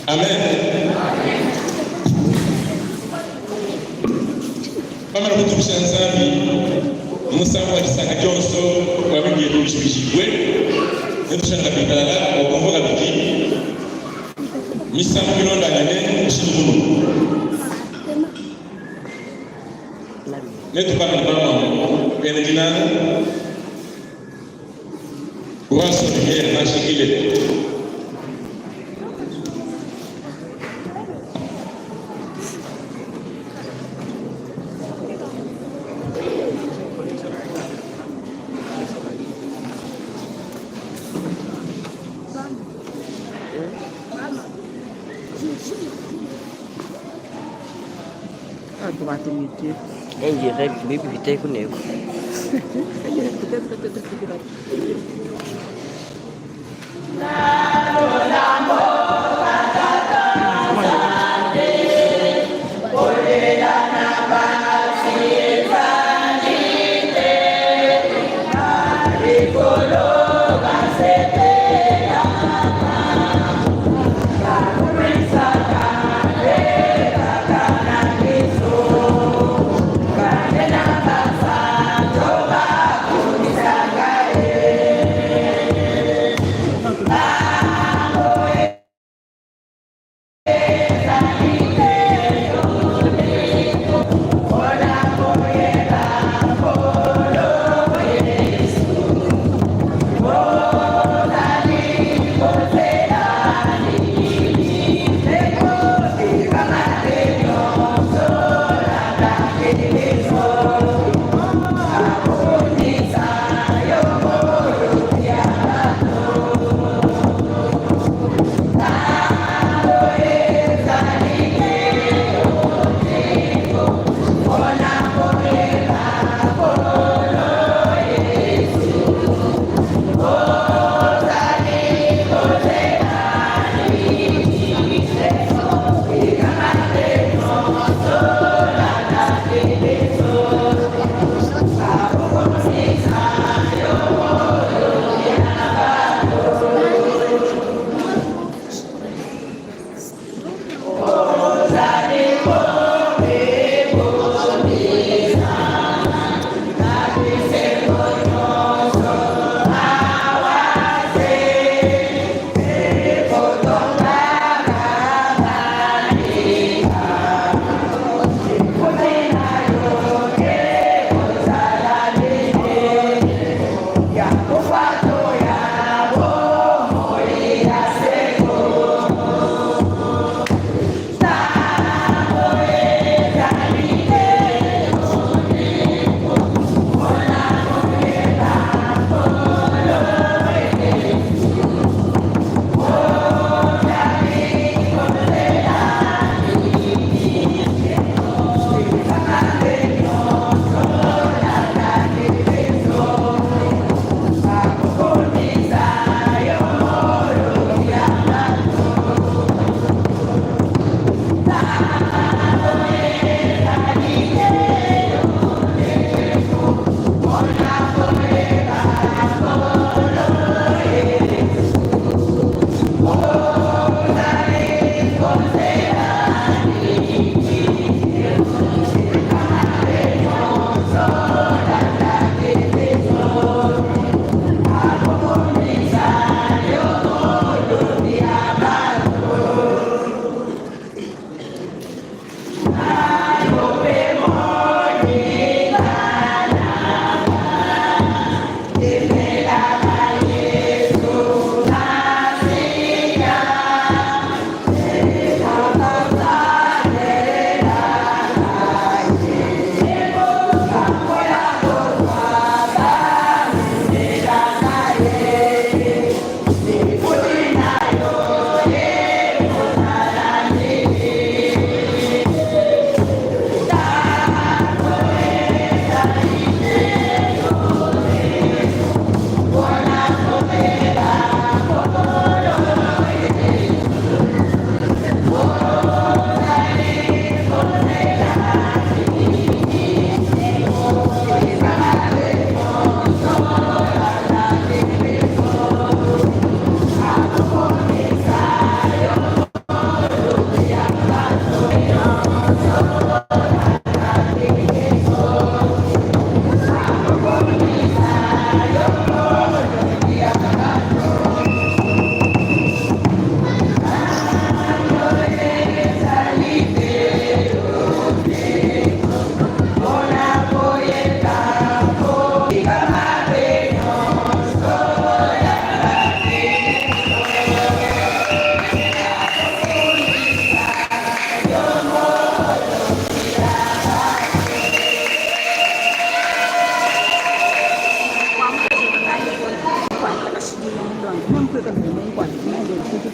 Amen. Bamana kutumbisha Nzambi musambu wa disanka dionso wa mibi yetu mijimijibue, netushale kabidi talala bua kumvua kabidi misambu milondangane mushindu munu. Netupangile bamamu bena dinanga Courage lumière nashikile. Indirect bibi biteye ku ntego.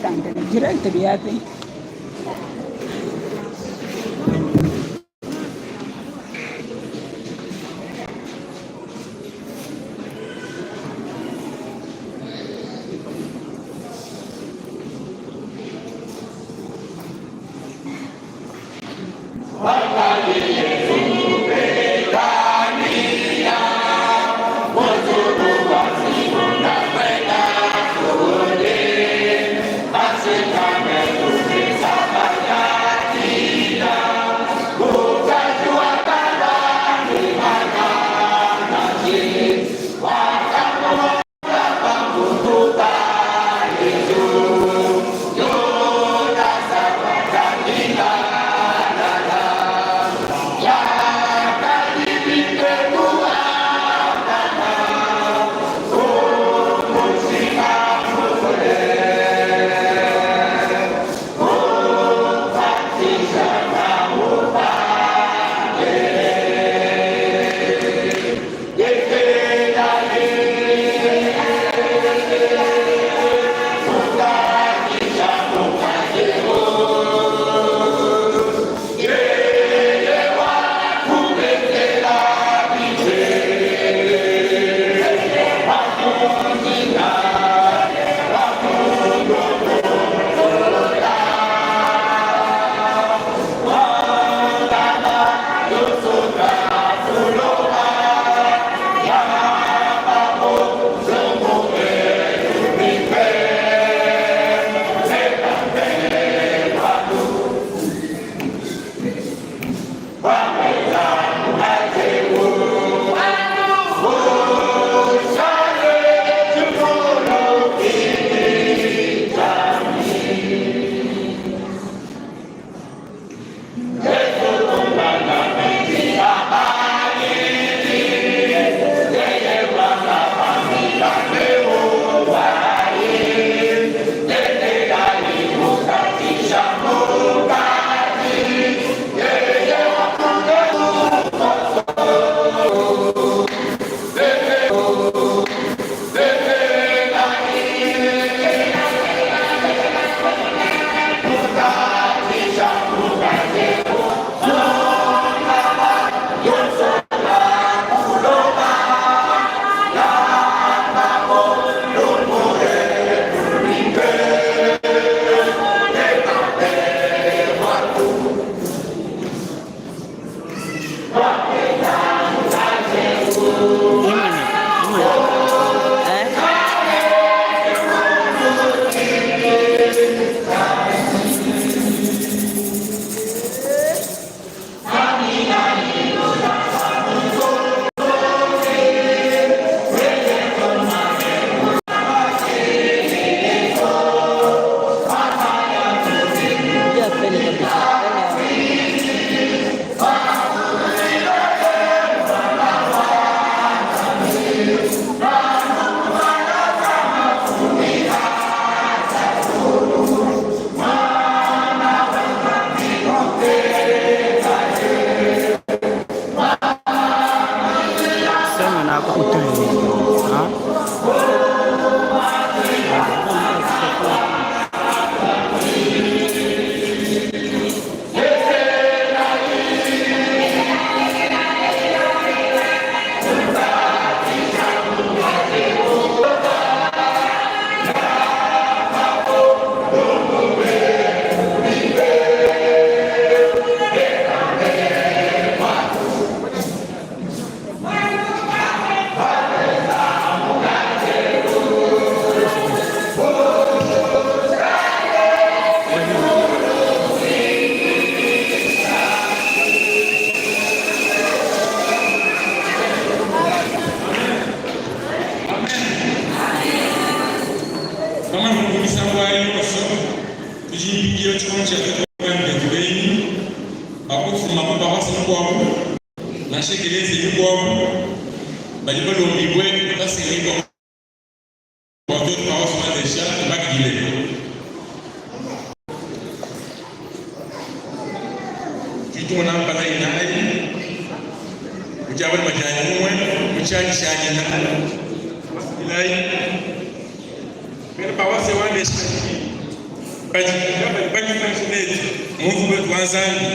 mukanda ne direct biyapi. Bamane misangu ayi yonso, tudi mpindieu tshikondo tshia tuetu kuya ne betu benyi bakufuma ku paroisse mukuabu nansha ekelezia mikuabu badi balombibue basengi bua tuetu paroisse wa Ndesha tubakidile. Tudi tumona mpala inayi udi abale majani mumue mu tshiadi tshianyina ilayi bena paroisse wa Ndesha. Badi badisangishe netu mu nzubu wetu wa Nzambi,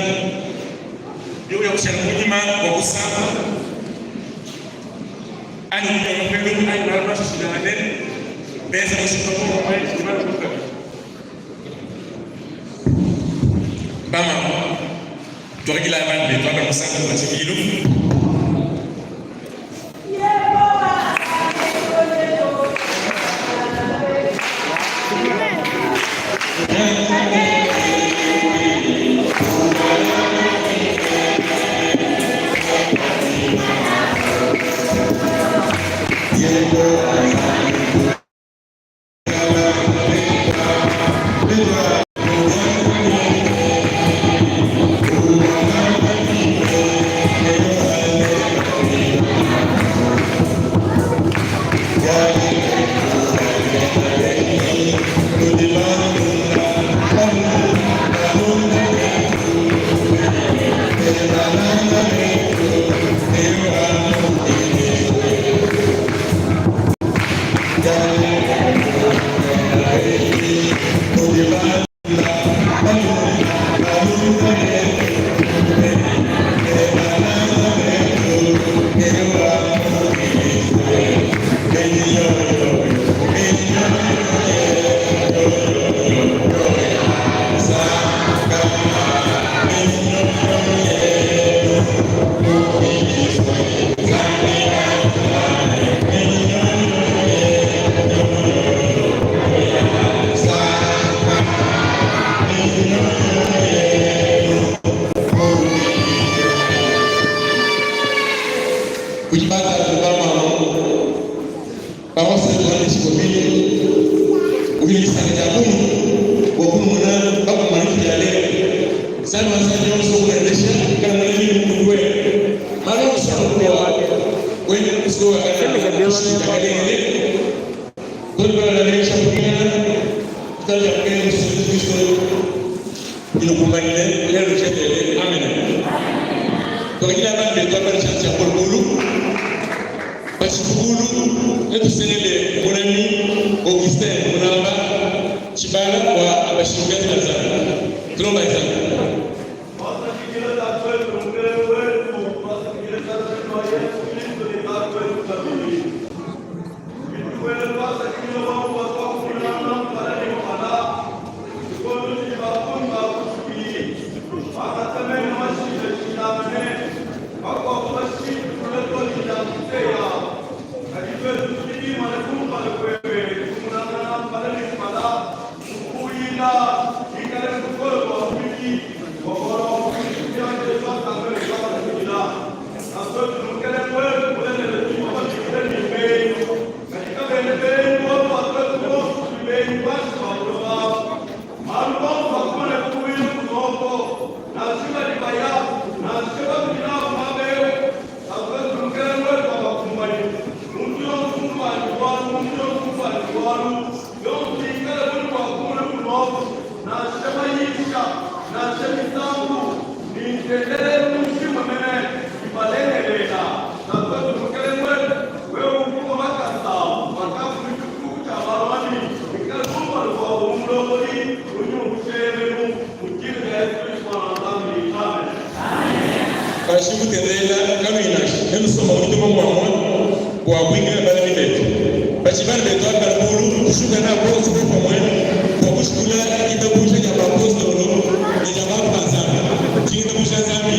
biobi kushala kunyima bua kusamba anyi kudia mapelu anyi malu mashilangane, benza mushinga muomumue ne malu kabidi. Bama tuakidila bana betu aba musangu wa tshibidilu. Kudi batatu ba mamu paroisse de Tshikomini udi ne disanka dia bungi bua kunumona bakumana ya lelo. Nzambi wa Nzambi yonso kuendesha kana mimi mkwe malu onso kwa kwenye kusoa kana kalengele tolibala kupingana tutaja kupingana Yesu Kristo inokumbanile lelo chetele amen. Twakila bana betu apa cha kolokolo bashikukulu netusenele munami Augustin Munamba Tshibala wa abashingati na Nzambi tulomba Nzambi. Bashikutendelela kanuinashi netusomba mutuma mwamwe bua kuingila bana betu bashibana betu aba kushuka na bonso pamwe bua kushikula itabuja dia bapostolo ne dia bantu ba Nzambi chingitabuja Nzambi.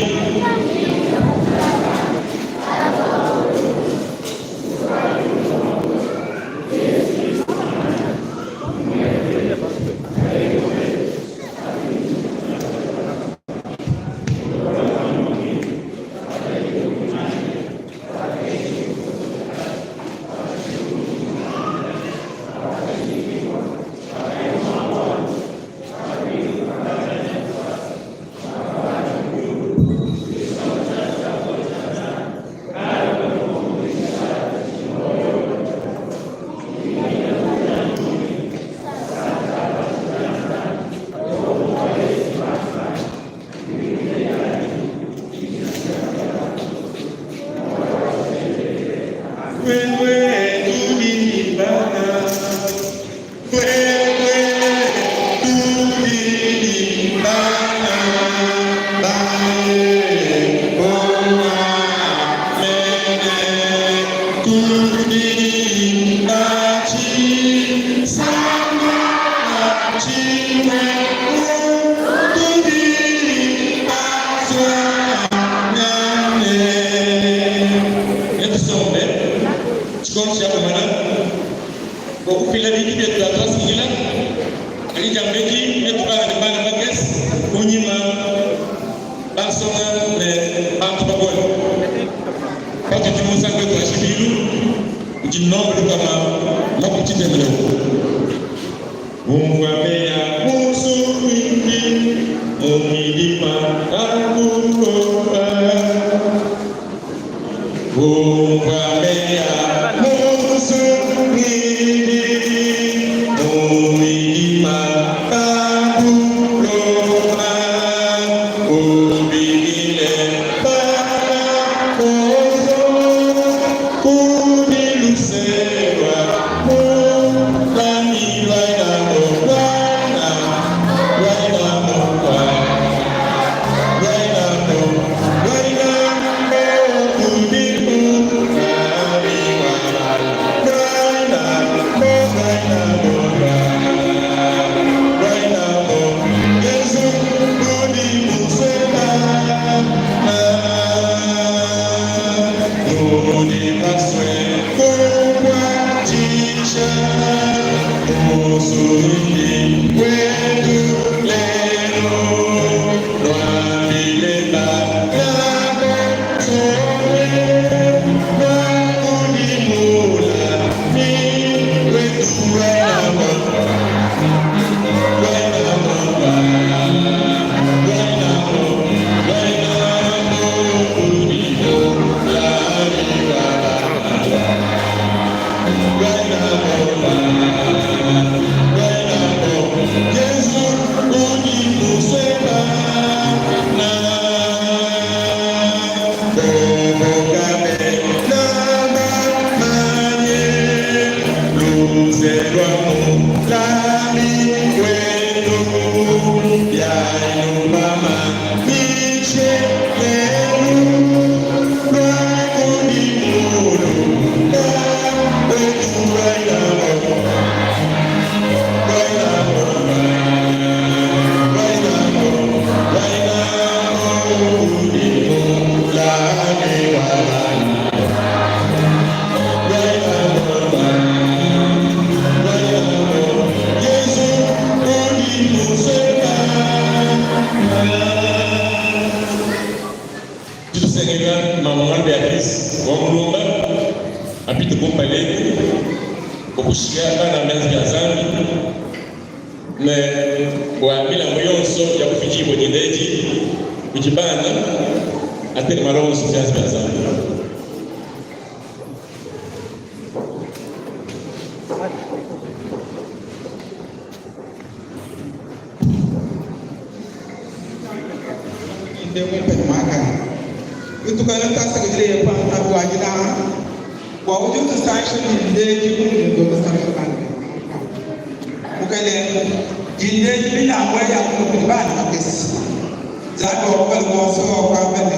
Udi nombre lukama makumi tshitema ne umue. Umvua meya musuwindi mu midima kakuloba. Umvua meya musuwindi mu midima kakuloba. Ubigile bana kozo kudilusewa mulami lwainamo lwana lwainamo lwainamo lwainamo kudimulami lwainamo lwainamo lwainamo Yesu kudimusema nudi baswe kukwatisha musundi wetu lelo lwambileba nakosowe nakudimula mi wetu lwainamo lwainamo lwainamo lwainamo kudimula Yesu ulimusema na komokame na bamanye luze lwa mulami wetu yainu mama miche lelu lwakudimulu wetu lwainamo lwainamo lwainamo lwainamo kudimulami wabana lwainamo lwainamo Yesu ulimusema. Tutusengela mama Beatrice wa Mulumba apite kumpaleku okushika bana menzi ya zambi ne bwa milambo yonso ya kufikiibwa nyendeji kujibana atele malonso vyanzi vya zambi. Itukana tasakajire pa atwajira wa uju tu sanction jindeji kunde do sanction kan mukale jindeji bila ngwe ya kundi bana kesi zado kwa kwa so kwa bane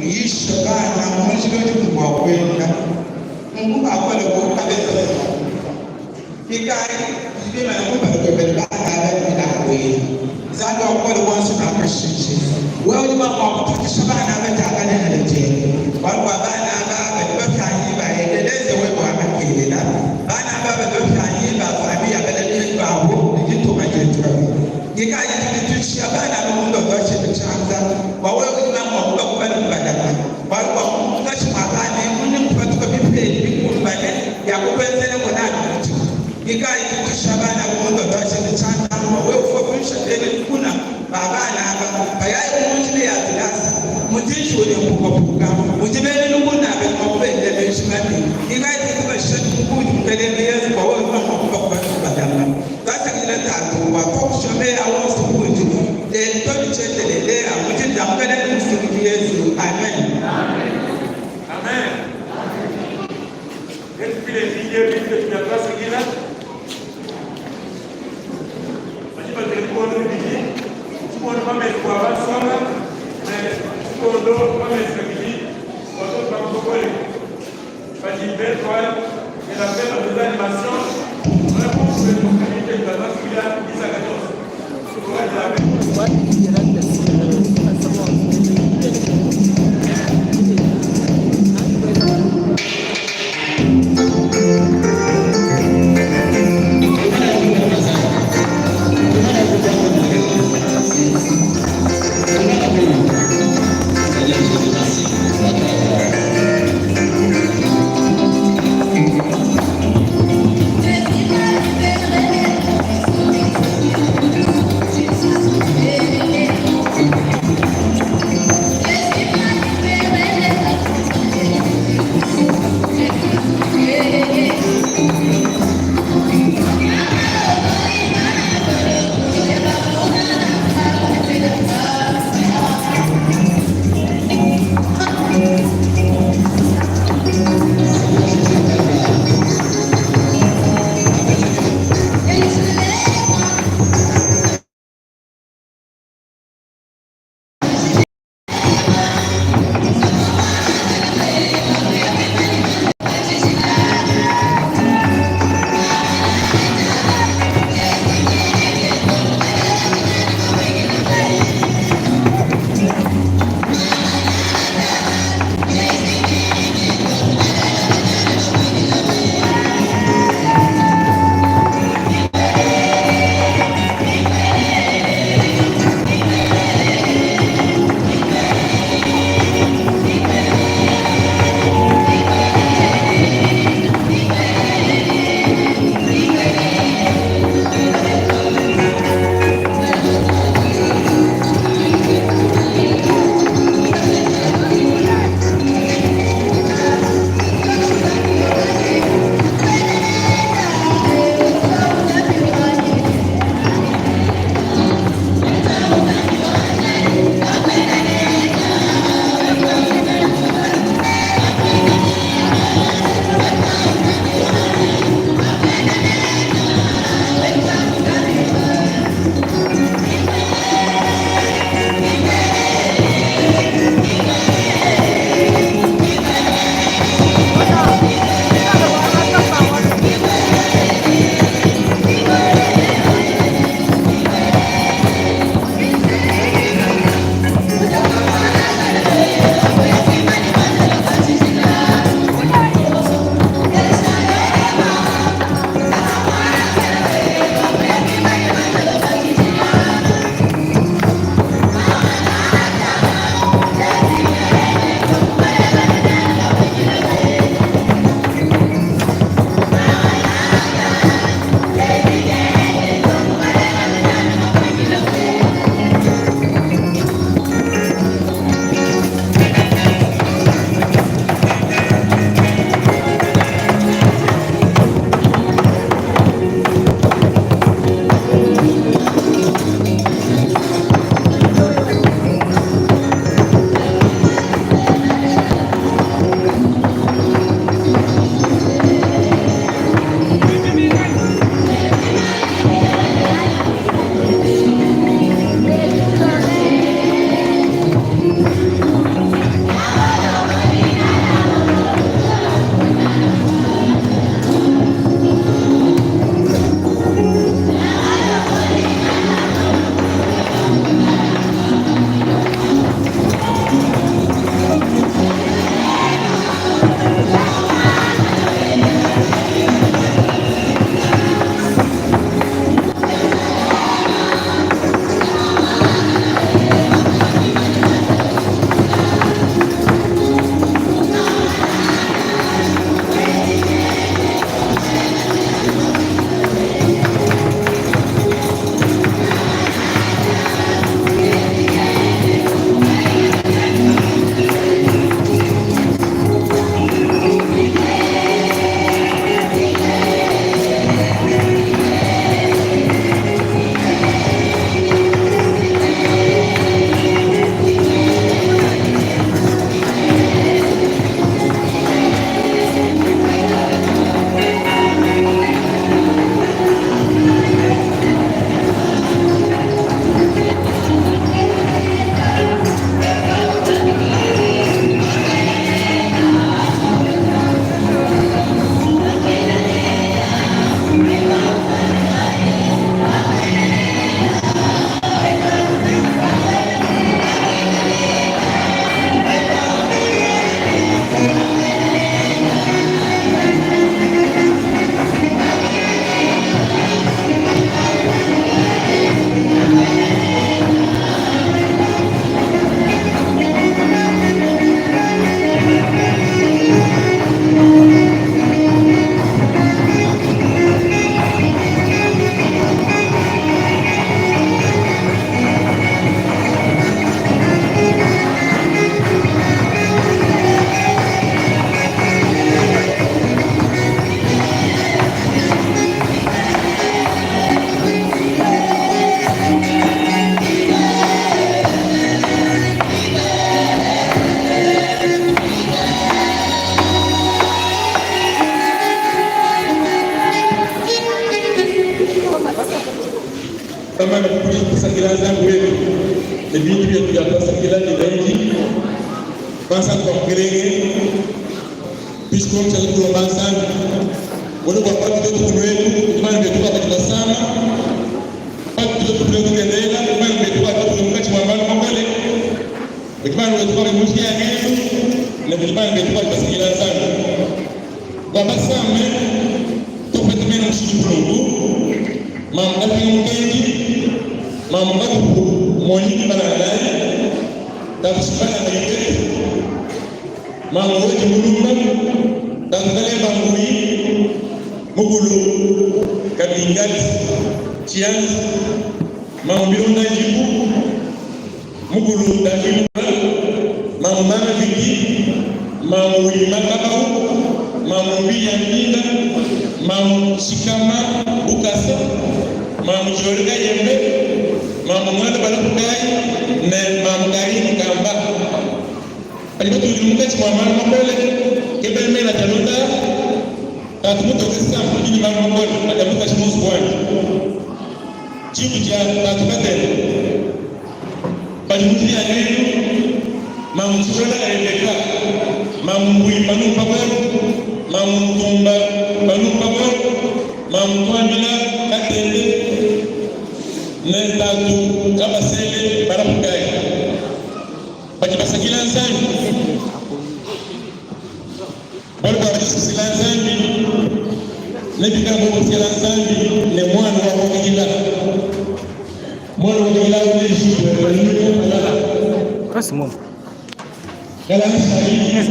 yisha bana munjiro kwa kwenda mungu akwale ko kabesa ikai ibe ma ko ba ko bele ba na ba ni na ko yi zado kwa kwa so na kashinji wewe ni mama kutukisha bana ba ta kana na je walwa bana ba ba ba fyanyi ba endeleze wewe wa bana ba ba ba fyanyi ba familia ba le ba wo ni jetu ikaji tulitusha bana ba mundo doshe tuchanza wa wewe ni mama kuba kuba ni badaka walwa ngashi makane muni kupatuka bipeli bikumbane ya kupenzele kona mtu ikaji tulitusha bana ba mundo doshe tuchanza wa wewe ufofisha tele kuna babana aba bayaye umunjile ya tilasa mutishu ule mpukapuka mujibele lukuna be mabende benshimani ikaji tubasha mkuji mkelele yesu kwa wewe mama kuba kuba badaka kasa kile tatu wa kokushomea wonse kuji le toni chendelele amujinda mkelele msiki Yesu. Amen. Amen. Vile video vile tunapasa kila. Bajiba telefoni biji. Tukondo kama kwa basonga. Tukondo kama biji. Watoto wa mtokole. Bajibe kwa et la fête des animations. Vraiment pour les communautés de la kila 10 à 14. Thank you. Ne bintu bietu bia tuasakidila ne benji bansantu ba Mukelenge, tshikondo tshia kulomba Nzambi bualu bua patudi tuetu kunueku kudi bana betu badi basama, patudi tuetu kunueku kutendelela kudi bana betu badi munkatshi mua malu makole, kudi bana betu badi mu njila ya ngendu ne kudi bana betu badi basakidila Nzambi bua basame tupete mena mushindu kulungu mamu kapinga mukenji mamu katupu monyi bananayi tatushibana mayikete mamu wetu mulumba tatukale bangui mukulu kabingati chianzi mamu bilonda njiku mukulu dakimura mamu mama viki mamu wima kabau mamu mbiya ndinda mamu shikama bukasa mamu jorga yembe mamu mwana balakukai ne mamu karini kamba bali batuli munkatshi mua malu makole kebemena jalonda tatu mutoke sampu dini malu makole adamukashi muzu wanyi tshiku tshia tatu katene badi mutili ya nenu mamu tshikola Rebeka mamu mbui panumpa bolo mamu ntumba panumpa bolo mamu twambila katende ne tatu kabasele balakukai badi basakila Nzambi bali badisusila Nzambi nebikala bokusila Nzambi ne mwana wa kwakila mwana wa kwakila ulejibwe Kasi mom. kala Yes,